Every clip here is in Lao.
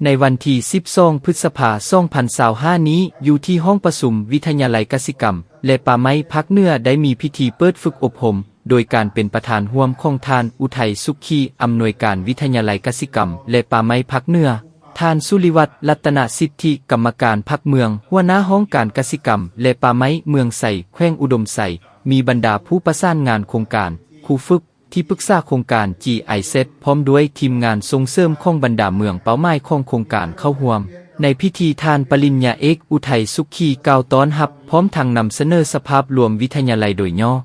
ໃນວັນທີສິບສອງ ພຶດສະພາ ສອງພັນຊາວຫ້ານີ້ ຢູ່ທີ່ຫ້ອງປະຊຸມວິທະຍາໄລກະສິກຳ ແລະ ປ່າໄມ້ພາກເໜືອ ໄດ້ມີພິທີເປີດຝຶກອົບຮົມ ໂດຍການເປັນປະທານຮ່ວມຂອງທ່ານ ອຸໄທ ສຸຂີ ອຳນວຍການວິທະຍາໄລກະສິກຳ ແລະ ປ່າໄມ້ພາກເໜືອ, ທ່ານ ສຸລິວັດ ລັດຕະນະສິດທິ ກຳມະການພັກເມືອງ, ຫົວໜ້າຫ້ອງການກະສິກຳ ແລະ ປ່າໄມ້ເມືອງໄຊ, ແຂວງອຸດົມໄຊ, ມີບັນດາຜູ້ປະສານງານໂຄງການ, ຄູຝຶກ, ທີ່ປຶກສາໂຄງການ ຈີໄອແຊັດ ພ້ອມດ້ວຍທີມງານສົ່ງເສີມຂອງບັນດາເມືອງເປົ້າໝາຍຂອງໂຄງການເຂົ້າຮ່ວມ. ໃນພິທີ ທ່ານປະລິນຍາເອກ ອຸໄທ ສຸຂີ ກ່າວຕ້ອນຮັບ ພ້ອມທັງນຳສະເໜີສະພາບລວມວິທະຍາໄລໂດຍຫຍໍ້.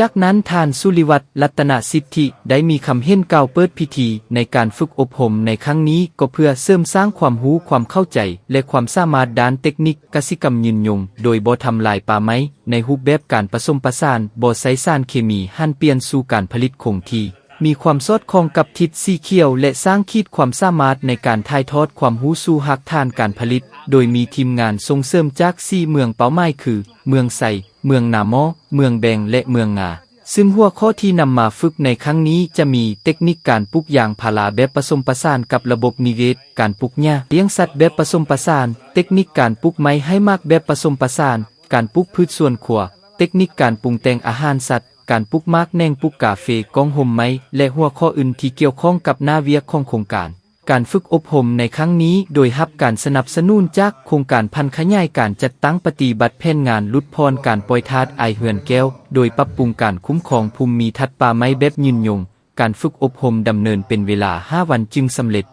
ຈາກນັ້ນ ທ່ານ ສຸລິວັດ ລັດຕະນະສິດທິ ໄດ້ມີຄຳເຫັນກ່າວເປີດພິທີ. ໃນການຝຶກອົບຮົມໃນຄັ້ງນີ້ ກໍເພື່ອເສີມສ້າງຄວາມຮູ້ຄວາມເຂົ້າໃຈ ແລະ ຄວາມສາມາດດ້ານເຕັກນິກກະສິກຳຍືນຍົງ ໂດຍບໍ່ທຳລາຍປ່າໄມ້ ໃນຮູບແບບການປະສົມປະສານ ບໍ່ໃຊ້ສານເຄມີ, ຫັນປ່ຽນສູ່ການຜະລິດຄົງທີ່ ມີຄວາມສອດຄ່ອງກັບທິດສີຂຽວ ແລະ ສ້າງຂີດຄວາມສາມາດໃນການຖ່າຍທອດຄວາມຮູ້ສູ່ຮາກຖານການຜະລິດ, ໂດຍມີທີມງານສົ່ງເສີມຈາກສີ່ເມືອງເປົ້າໝາຍຄື ເມືອງໄຊ, ເມືອງນາໝໍ້, ເມືອງແບງ ແລະ ເມືອງງາ. ຊຶ່ງຫົວຂໍ້ທີ່ນຳມາຝຶກໃນຄັ້ງນີ້ຈະມີ ເຕັກນິກການປູກຢາງພາລາແບບປະສົມປະສານກັບລະບົບນິເວດ, ການປູກຫຍ້າ, ລ້ຽງສັດແບບປະສົມປະສານ, ເຕັກນິກການປູກໄມ້ໃຫ້ໝາກແບບປະສົມປະສານ, ການປູກພືດສວນຄົວ, ເຕັກນິກການປຸງແຕ່ງອາຫານສັດ, ການປູກໝາກແໜ່ງ, ປູກກາເຟ, ກ້ອງຮົ່ມໄມ້ ແລະ ຫົວຂໍ້ອື່ນທີ່ກ່ຽວຂ້ອງກັບໜ້າວຽກຂອງໂຄງການ. ການຝຶກອົບຮົມໃນຄັ້ງນີ້ ໂດຍຮັບການສະໜັບສະໜູນຈາກໂຄງການຜັນຂະຫຍາຍການຈັດຕັ້ງປະຕິບັດແຜນງານຫຼຸດຜ່ອນການປ່ອຍທາດອາຍເຮືອນແກ້ວ, ໂດຍປັບປຸງການຄຸ້ມຄອງພູມມີທັດປ່າໄມ້ແບບຍືນຍົງ. ການຝຶກອົບຮົມດຳເນີນເປັນເວລາຫ້າວັນຈຶ່ງສຳເລັດ.